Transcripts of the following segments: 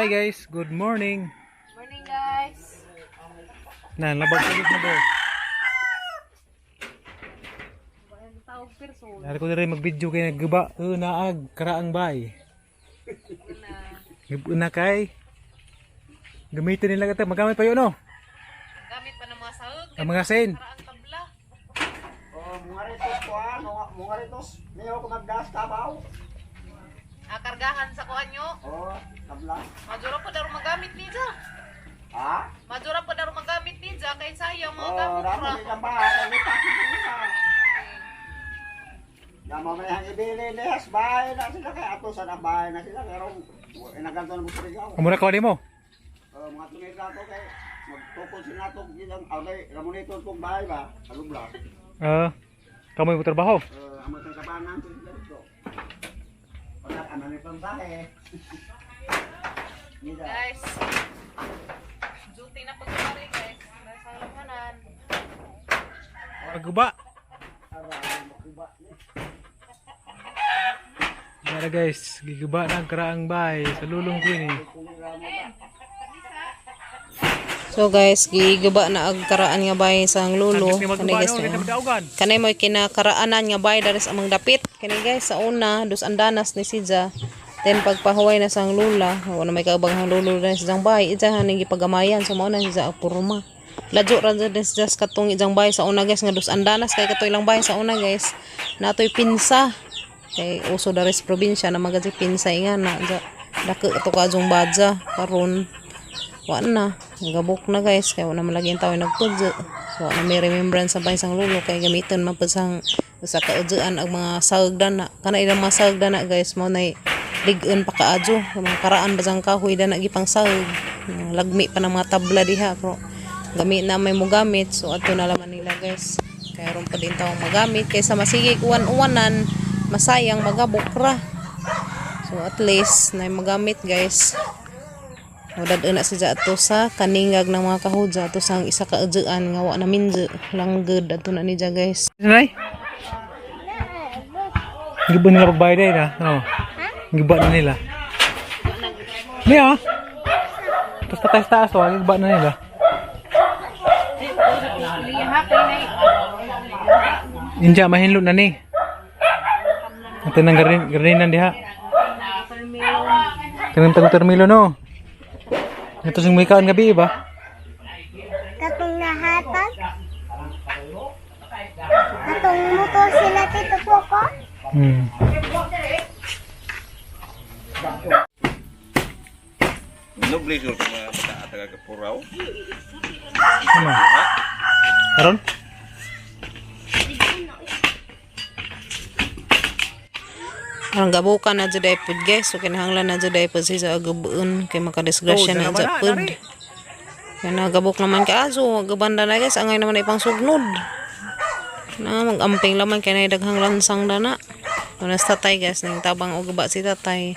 Hi guys, good morning. Morning, guys. Na, labag ulit na do. Tawag person. Nari ko diri mag-video kay nagguba naag karaang bay. Una kay gamitin nila kata magamit pa yun, no? Gamit pa ng mga sahog. Ang mga sen. Karaang tabla. Oh, mga ritos ko ah, mga ritos. Mayo ko maggas kabaw. Ah, kargahan sa kuan nyo. Oh, tabla. Majura pa daro magamit niya. Ha? Majura pa daro magamit niya kay sayang mga Oh, gamit ramo ra. ni kang bahay, kay taki nila. Damo may hang ibili nihas bahay na sila kay ato sa na bahay na sila pero inaganto na mo sa rigaw. Amo na kawali mo. Oh, mga tunay na to kay magtukod sila to ilang alay ramonito tong bahay ba? Alubla. Ah, kamo yung trabaho. Eh, amo sa kabangan to sila dito. Wala ano ni pambahe. Nida. Guys. Duty na pagkakari, guys. Nasa lamhanan. Pagguba. Yara guys, giguba na ang karaang bay sa lulong ko ini. So guys, giguba na ang karaan nga bay sa ang lulo. Ni Kani magguba guys, no, kita no? madaugan. Kanay mo'y kinakaraanan nga bay daris amang dapit. Kani guys, sa una, dus andanas ni Sidja. Then pagpahuway na sang lula, wala may kaabang ang lulo na sa bay, ija haning gipagamayan so mao na siya ang purma. Ladyo ra jud ni siya sa katong ijang bay sa una, guys, nga dus andanas kay katoy lang bay sa una, guys. Natoy pinsa kay uso daris probinsya na magadi pinsa nga na ja dako ato ka adjong badja karon wa na gabok na, guys, kay wala man lagi ang tao nagpudyo, so wa na may remembrance sa bahay sang lolo kay gamiton man pud sang usa ka udyoan ang mga sahog dana kana ilang mga sahog dana, guys, mao nay lig-on pa kaadyo mga karaan ba sang kahoy dana gipang sahog. Lagmi pa ng mga tabla diha pero gamit na may mogamit, so adto na laman nila, guys, kay aron pa din tawong magamit kaysa masige uwan-uwanan, masayang magabok ra. So at least na magamit, guys. Mudad na siya ato sa kaningag ng mga kahudya ato sa isa ka udyoan nga wa na minjo langged ato na niya, guys. Nay? Giba nila pagbayad ay na. Oo. Giba na nila. Niya. Tapos taas taas to, giba na nila. Inja mahinlo na ni. Ate nang garin garinan diha. Kanang tag termilo no. Ito sing may kaan gabi ba? Katong nahatag. Katong motor sila Tito Poco. Nubli sur mga bata at taga Kapuraw. Ano? Karon? Ang gabukan na jud ay pud, guys, so kinahanglan na jud ay pud siya gabuon kay makadisgrasya Oh, na dala jud ba na, pud. dali. Kaya nagabok naman ka aso, gabanda na, guys, angay naman ay pang sugnod. Na magamping laman kay nay daghang lansang dana. Tunas tatay, guys, ning tabang og guba si tatay.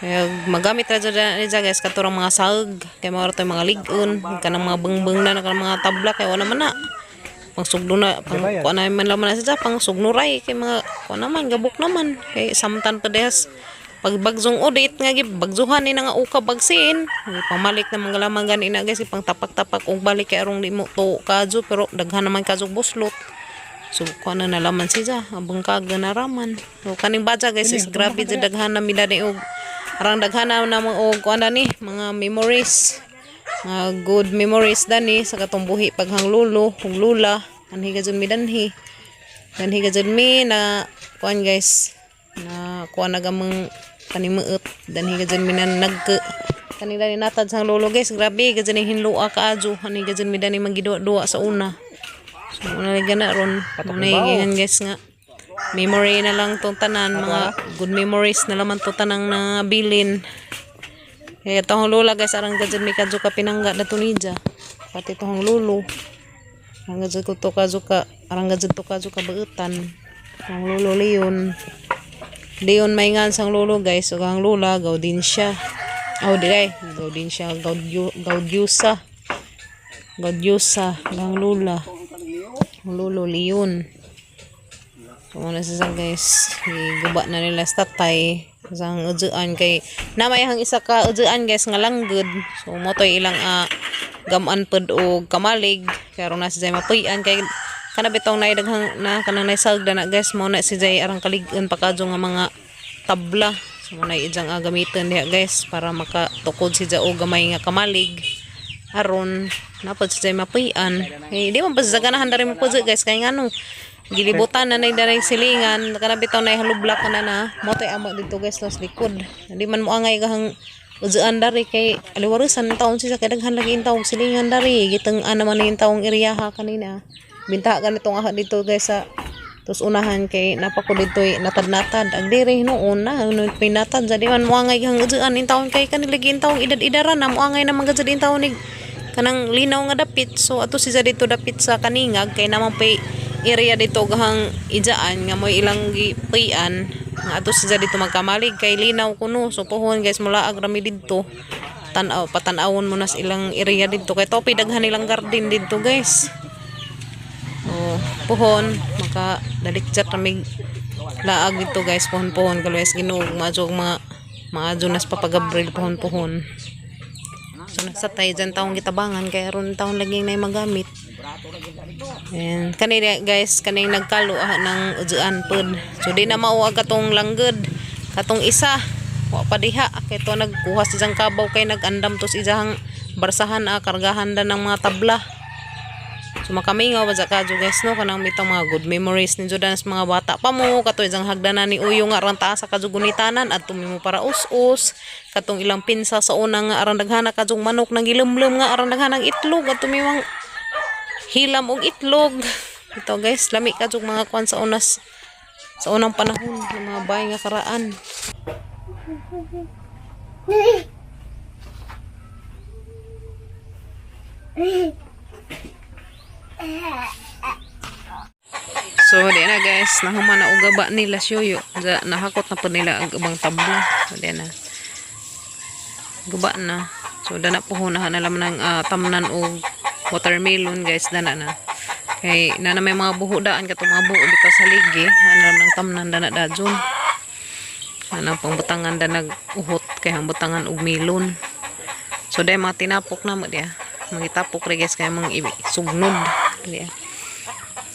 Kaya magamit ra jud na niya, guys, katurang mga sahog kay mga toy mga lig-on, kanang mga bengbeng na kanang mga tabla kay wala man na. Pang sugno na pang kuan na man laman na siya pang sugnuray kay mga kuan naman gabok naman kay samtan pa dehas pagbagsong udit nga gibagsuhan ni na nga uka bagsin pamalik na mga lamang gani na, guys, pang tapak-tapak og balik kay arong di mo to kadyo pero daghan naman kadyo buslot, so kuan na nalaman siya abang kaga naraman. So kaning badya, guys, is grabe jud daghan na mida ni og arang daghan na na mga og kuan na ni mga memories, mga good memories dani sa katong buhi paghang lulo ug lula. Anhi ka jud mi danhi, danhi ka jud mi na kuan, guys, na kuan na gamang kanimuot danhi ka jud mi na nagke kanila ni natad sang lolo, guys. Grabe ka jud ning hinlua kaadyo. Anhi ka jud mi dani magiduwa-duwa sa una. So una na gana ron na, guys, nga memory na lang tong tanan, mga good memories na laman to tanang nabilin. Kaya tong lola, guys, arang gadyan may kadyo ka pinangga na tunidya. Pati tong lolo. Arang gadyan ko to kadyo ka, arang gadyan to kadyo ka bautan. Ang lolo Leon. Leon may ngan sang lolo, guys. Ug ang lola gaudin siya. Oh, di ay, gaudin siya, gaudyu, gaudyusa. Gaudyusa, ang lola. Ang lolo Leon. Muna siya guys, giguba na nila sa tatay. Sang ujuan kay namayahang isa ka ujuan guys nga langgod. So motoy ilang gaman pod og kamalig karon na si Jay mapuy-an kay kana bitong nay daghang na kanang naisagda na guys mo na si Jay arang kalig-on pa kadyo nga mga tabla. So mo na ijang gamiton diha guys para makatukod si Jay og gamay nga kamalig aron napod si Jay mapuy-an. Kay di man pa siya ganahan dari mo po guys kay ngano gilibutan na nay daray silingan kana bitaw nay halublak na na mo tay amo dito guys sa likod. Di man mo angay gahang uzuan dari kay aliwarusan taon siya kay daghan lagi intawong silingan dari giteng-an naman yung taong iriyaha kanina. Binta ganitong aha dito guys sa tos unahan kay napako dito natad-natad ang diri noon na ano pinatad sa di man mo angay gahang uzuan in taon kay kanila gi intawong edad-edaran na mo angay naman gud in taon ni kanang linaw nga dapit. So ato siya dito dapit sa kaningag kay naman pay area dito gahang ijaan nga moy ilang gipuy-an nga ato siya dito magkamalig kay linaw kuno. So pohon guys mula rami didto tan-aw patan-awon mo na sa ilang area didto kay topi daghan nilang garden didto guys. So pohon maka dalikjat rami laag dito guys pohon-pohon kaluwas Ginoo maadyo og mga maadyo nas Papa Gabriel pohon-pohon. So nasa tayo dyan taong gitabangan kay aron taong laging na magamit. Ayan. Kanina guys, kaning nagkalo ng ujuan pod. So di na mauag katong langgod. Katong isa wa pa diha kay to nagkuha sa isang kabaw kay nagandam tos isang barsahan kargahan da ng mga tabla. So makamingaw ba sa kadyo guys no kanang mitang mga good memories ni Jordan sa mga bata pa mo kato isang hagdanan ni Uyo nga arang taas sa kajugunitanan at mo para us-us katong ilang pinsa sa una nga arang daghana kadyong manok nang gilemlem nga arang daghanang itlog at tumimang hilam og itlog. Ito guys, lami kadyong mga kwan sa unas sa unang panahon ng mga bahay nga karaan. So di na guys, nahuman na og gaba nila siyuyo. Sa nahakot na po nila ang ubang tabla. So di na. Gaba na. So dana po hunahan na laman ng tamnan og watermelon guys dana na. Kay na na may mga buho daan katong mga buho dito sa ligi, ano nang tamnan dana dajon. Ano pang butangan da nag-uhot kay ang butangan og melon. So dahil mga tinapok na mo diya. Mangitapok re guys kay mga sugnod diya.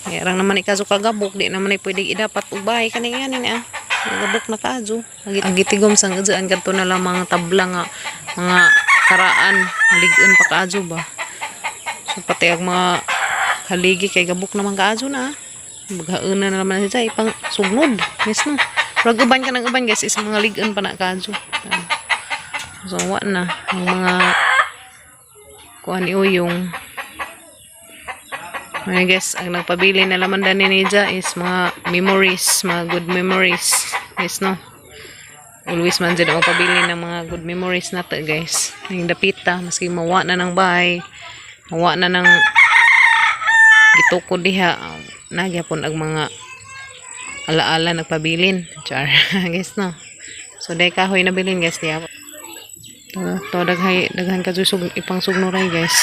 Kaya rang naman ikaso kagabok, di naman ay pwede idapat og bahay kani nga ni ah. Gabok na kaadyo. Ang gitigom sang udzaan kadto na lang mga tabla nga mga karaan, malig-on pa kaadyo ba. So pati ang mga haligi kay gabok naman kaadyo na. Ah. Baghauna na naman siya ipang sugnod. Yes no. Murag uban ka ng uban guys is mga lig-on pa na kaadyo. So wa na ang mga kuan ni Uyong. Mga guys, ang nagpabili na laman dani ni Ja is mga memories, mga good memories. Yes, no? Always man dyan ang magpabili ng mga good memories nato, guys. Ang dapita, maski mawa na ng bahay, mawa na ng gitukod diha, nagyapon ang mga alaala nagpabilin. Char, guys, no? So, dahil kahoy na bilin, guys, diha. To, to daghay, daghan ka sug, ipang sugnuray, guys.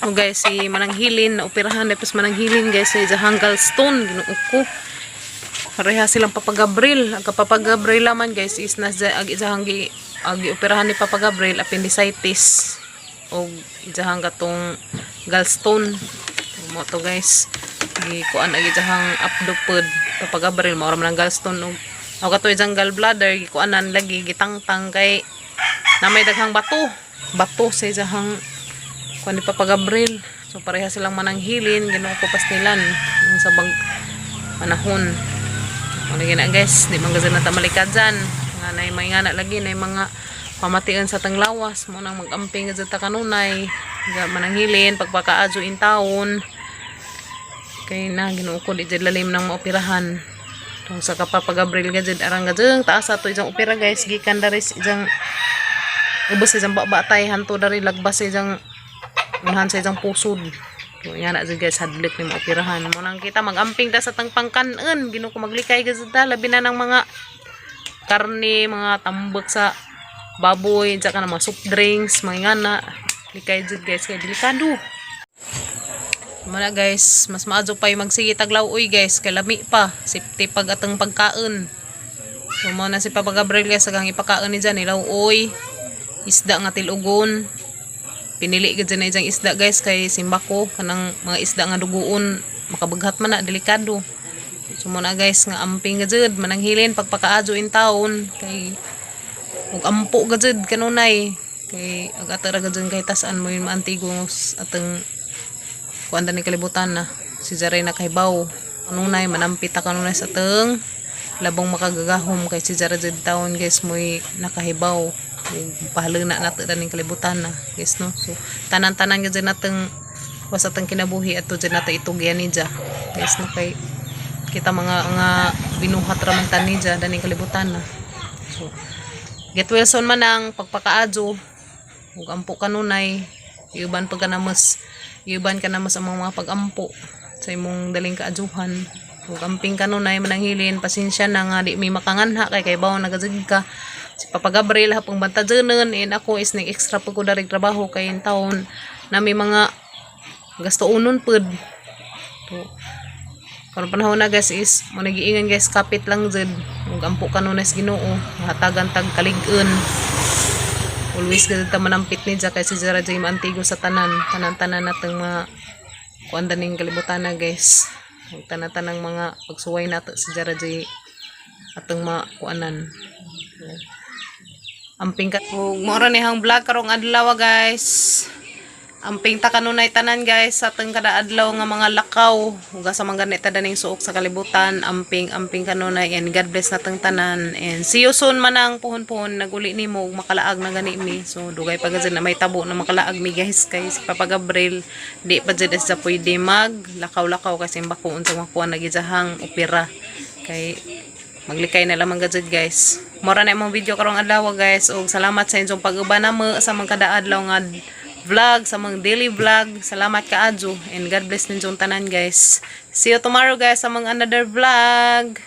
Oh guys, si Manang Hilin, naoperahan tapos Manang Hilin guys, sa Hanggal Stone, Ginoo ko. Pareha silang Papa Gabriel. Ang Papa Gabriel laman guys is nasa ag isahang gi ag gioperahan ni Papa Gabriel appendicitis og isahang katong gallstone. Mo to guys. Gikuan ag isahang abdo pod Papa Gabriel mao ra man ang gallstone og og kato isang gallbladder gikuanan lagi gitangtang kay na may daghang bato. Bato sa isahang kuan ni Papa Gabriel. So pareha silang mananghilin, Ginoo ko pastilan ang sa bag panahon. Ano gina guys, di man gazan na tamalikad dyan. Nga nay may nga na lagi nay mga pamatian sa tanglawas mo nang magamping gazan ta kanunay. Ga mananghilin pagpakaadyo in taon. Kay na Ginoo ko di jud lalim ng maoperahan. Tung sa ka Papa Gabriel gazan arang gazan taas ato isang opera guys gikan dari sa isang ubos sa isang batay hanto dari lagbas sa isang unahan sa isang pusod. So, nga na jud guys, hadlik ni maoperahan. Mo nang kita magamping ta sa tangpangkanon. Ginoo ko maglikay gazud ta labi na ng mga karne, mga tambak sa baboy, tsaka na mga soft drinks, mga ngana. Likay jud guys kay delikado. Muna guys, mas maadyo pa yung magsige taglaw uy guys, kay lami pa, safety pag atang pagkaon. So mo na si Papa Gabriel guys, agang ipakaon ni dyan, ilaw uy, isda nga tilugon. Pinili gid dyan na diyang isda guys, kay simbako, kanang mga isda nga duguon, makabaghat man na, delikado. So mo na guys, nga amping gajud, mananghilin pagpakaadyo in taon, kay ug ampo gajud kanunay. Kay ag atara gajud kay tasaan mo yun maantigos atang kuan ni kalibutan na si Jaray na kahibaw kanunay manampit ta kanunay sa teng labong makagagahom kay si Jaray jud taon guys mo'y nakahibaw ug pahaluna nato daning kalibutan na guys, no? So tanan-tanan gyud nateng was atang kinabuhi ato jud nato itugyan ni Ja guys, no? Kay kita mga nga binuhat ra man ta ni Ja daning kalibutan na. So get well soon man ang pagpakaadyo ug ampo kanunay. Iuban pag ka iuban ka na mas ang mga pag-ampo sa imong daling kaadyohan ug amping kanunay, mananghilin. Pasensya na nga di mi makanganha kay kay bawo nagazig ka si Papa Gabriel hapong bantadyonon and ako is ning extra pag ko darig trabaho kay in taon na may mga gasto unon pud. To karon panahon na guys is mo nagiingon guys, kapit lang jud ug ampo kanunay sa Ginoo hatagan tag kalig-on. Always gud ta manampit ni Ja kay si Jara jay maantigo sa tanan tanan-tanan natong mga kuan ning kalibutan na guys. Ug tanan-tanang mga pagsuway nato si Jara jay atong makuanan. Amping ka ug mao ra ni hang vlog karong adlaw guys. Amping ta kanunay tanan guys sa atong kada adlaw nga mga lakaw ug sa mga ganit ta daning suok sa kalibutan. Amping amping kanunay and God bless natong tanan and see you soon manang puhon-puhon naguli nimo ug makalaag na gani mi. So dugay pa gud na may tabo na makalaag mi guys kay si Papa Gabriel di pa jud sa pwede mag lakaw-lakaw kasi bako unsa makuha na gidjahang opera kay maglikay na lamang gajud guys. Mora na imong video karong adlaw guys ug salamat sa inyong pag-uban namo sa mga kada adlaw nga vlog, sa mga daily vlog. Salamat kaadyo and God bless ninyong tanan guys. See you tomorrow guys sa mga another vlog.